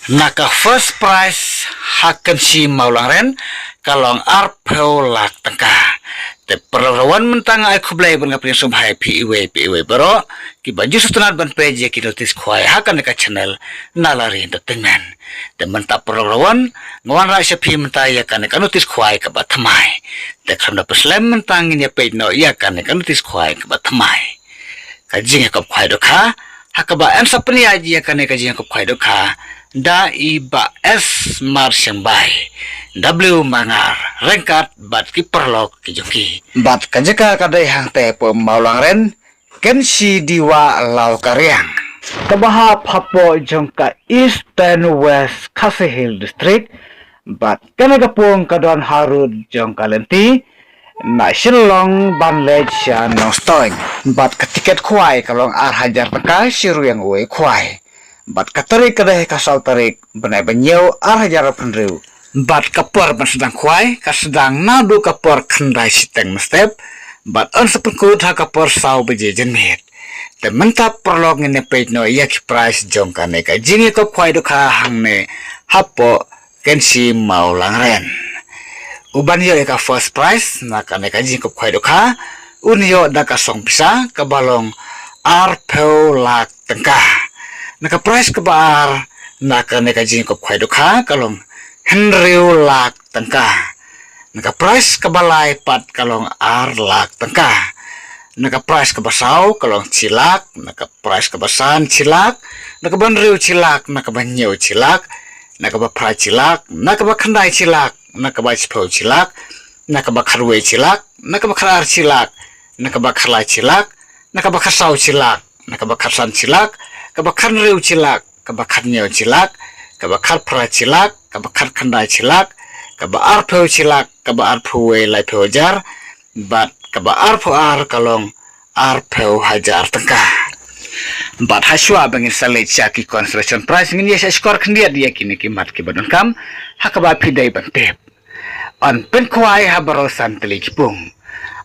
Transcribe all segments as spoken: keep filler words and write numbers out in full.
Na ka first prize ha Kynshi Mawlangren ka long arphew lak tyngka. Te paralok rawon, mynta nga ai khublei bad nga pdiang sngewbha ïa phi iwei pa iwei baroh kiba ju sngewtynnat ban peit ïa ki notice khwai ha kane ka channel Nalari Entertainment. Te mynta paralok rawon, nga wanrah sha phi mynta ïa kane ka notice khwai kaba thymmai. Te khlem da pynslem, mynta ngin ïa peit noh ïa kane ka notice khwai kaba thymmai. Ka jingïakop khwai dohkha, ha kaba yn sa pynïaid ïa kane ka jingïakop khwai dohkha da i Bah S Marshembai, W Mangar, ryngkat bad ki paralok ki jong ki. Bad ka jaka ka dei hangtei hapoh Mawlangren, Kynshi Diwa Lawkariang, kaba hap hapoh jong ka Eastern West Khasi Hills District. Bad kane ka pung ka don harud jong ka lynti na Shillong ban leit sha Nongstoiñ. Bad ka tiket khwai ka long ar hajar tyngka shi ryngwiang uwei u khwai. Bad ka tarik ka dei ka saw tarik bnai ba hynñiew, ar hajar arphew hynriew. Bad ka por ban sdang khwai ka sdang naduh ka por khyndai shiteng mynstep bad yn sa pynkut ha ka por saw baje janmiet. Te mynta paralok, ngin ïa peit noh ïa ki prize jong kane ka jingïakop khwai dohkha hangne hapoh Kynshi Mawlangren. Uban ïoh ïa ka first prize na kane ka jingïakop khwai dohkha un ïoh da ka song pisa kaba long arphew lak tyngka. Na ka prize kaba ar na kane ka jingïakop khwai dohkha ka long hynriew lak tyngka. Na ka prize kaba lai pat ka long ar lak tyngka. Na ka prize kaba saw ka long shi lak, na ka prize kaba san shi lak, na kaba hynriew shi lak, na kaba hynñiew shi lak, na kaba phra shi lak, na kaba khyndai shi lak, na kaba shiphew shi lak, na kaba khatwei shi lak, na kaba khatar shi lak, na kaba khatlai shi lak, na kaba khatsaw shi lak, na kaba khatsan shi lak, kaba khathynriew shi lak, kaba khathynñiew shi lak, kaba khatphra shi lak, kaba khatkhyndai shi lak, kaba arphew shi lak, kaba arphew wei laiphew hajar, bad kaba arphew ar ka long arphew hajar tyngka. Bad hashwa ba ngin sa leit sha ki consolation prize, ngin ïa shah shkor khyndiat ïa kine ki mat kiba donkam ha kaba phi dei ban tip. Yn pynkhwai ha baroh san tylli ki pung.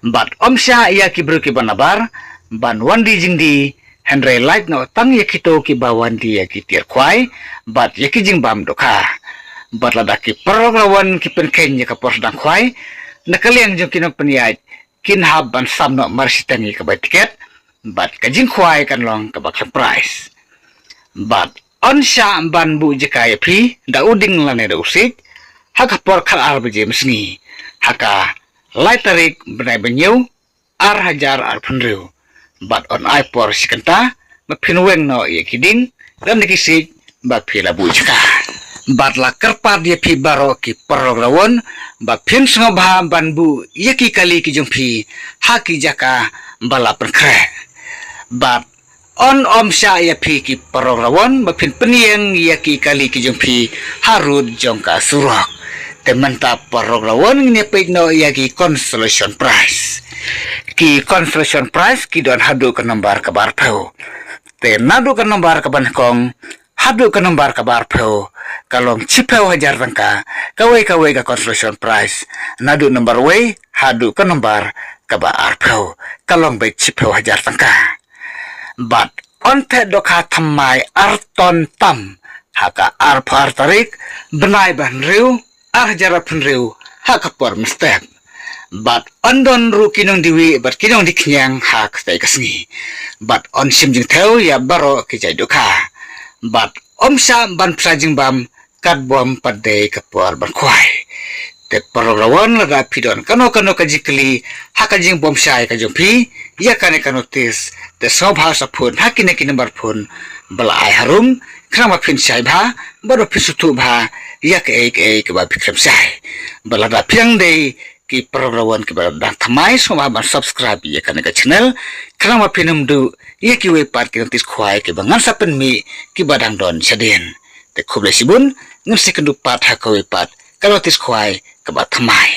Bad ym shah ïa ki briew kiba nabar ban wan die jingdie, hynrei lait noh tang ïa kito kiba wan die ïa ki tiar khwai bad ïa ki jingbam dohkha. Bad lada ki paralok rawon ki pynkheiñ ïa ka por sdang khwai, na ka liang jong ki nongpynïaid kin hap ban sam noh marshiteng ïa ka bai tiket bad ka jingkhwai kan long kaba khlem prize. Bad yn shah ban buh jaka ïa phi da u dieng lane da u siej ha ka por khatar baje mynsngi ha ka lai tarik bnai ba hynñiew, ar hajar arphew hynriew. Bad yn ai por shi kynta ba phin weng noh ïa ki dieng lane ki siej ba phi la buh jaka. Bad la kyrpad ïa phi baroh ki paralok rawon ba phin sngewbha ban buh ïa ki kali ki jong phi ha ki jaka ba la pynkhreh. Bad yn ym shah ïa phi ki paralok rawon ba phin pynïeng ïa ki kali ki jong phi harud jong ka surok. Te mynta paralok rawon, ngin ïa peit noh ïa ki consolation prize. Ki consolation prize ki don haduh ka nombar kaba arphew. Te naduh ka nombar kaba nyngkong haduh ka nombar kaba arphew ka long shiphew hajar tyngka. Kawei kawei ka consolation prize naduh nombar wei haduh ka nombar kaba arphew ka long beit shiphew hajar tyngka. Bad yn theh dohkha thymmai ar ton tam ha ka arphew ar tarik bnai ba hynriew, ar hajar arphew hynriew, ha ka por mynstep. Bad yn don ruh ki nongdie wieh bad ki nongdie khñiang ha katei ka sngi. Bad yn shim jingthew ïa baroh ki jait dohkha. Bad ym shah ban pynshai jingbam katba ym pat dei ka por ban khwai. Te paralok rawon, lada phi don kano kano ka jingkylli ha ka jingbymshai ka jong phi ïa kane ka notice, te sngewbha sa phone ha kine ki nombar phone ba la ai harum, khnang ba phin shai bha bad ba phin sngewthuh bha ïa kaei kaei kaba phi khlem shai. Bad lada phi dang dei ki paralok rawon kiba dang thymmai, sngewbha ban subscribe ïa kane ka channel, khnang ba phin ym duh ïa kiwei pat ki notice khwai kiba ngan sa pynmih kiba dang don shadien. Te khublei shibun, ngin sa ïakynduh pat ha kawei pat ka notice khwai kaba thymmai.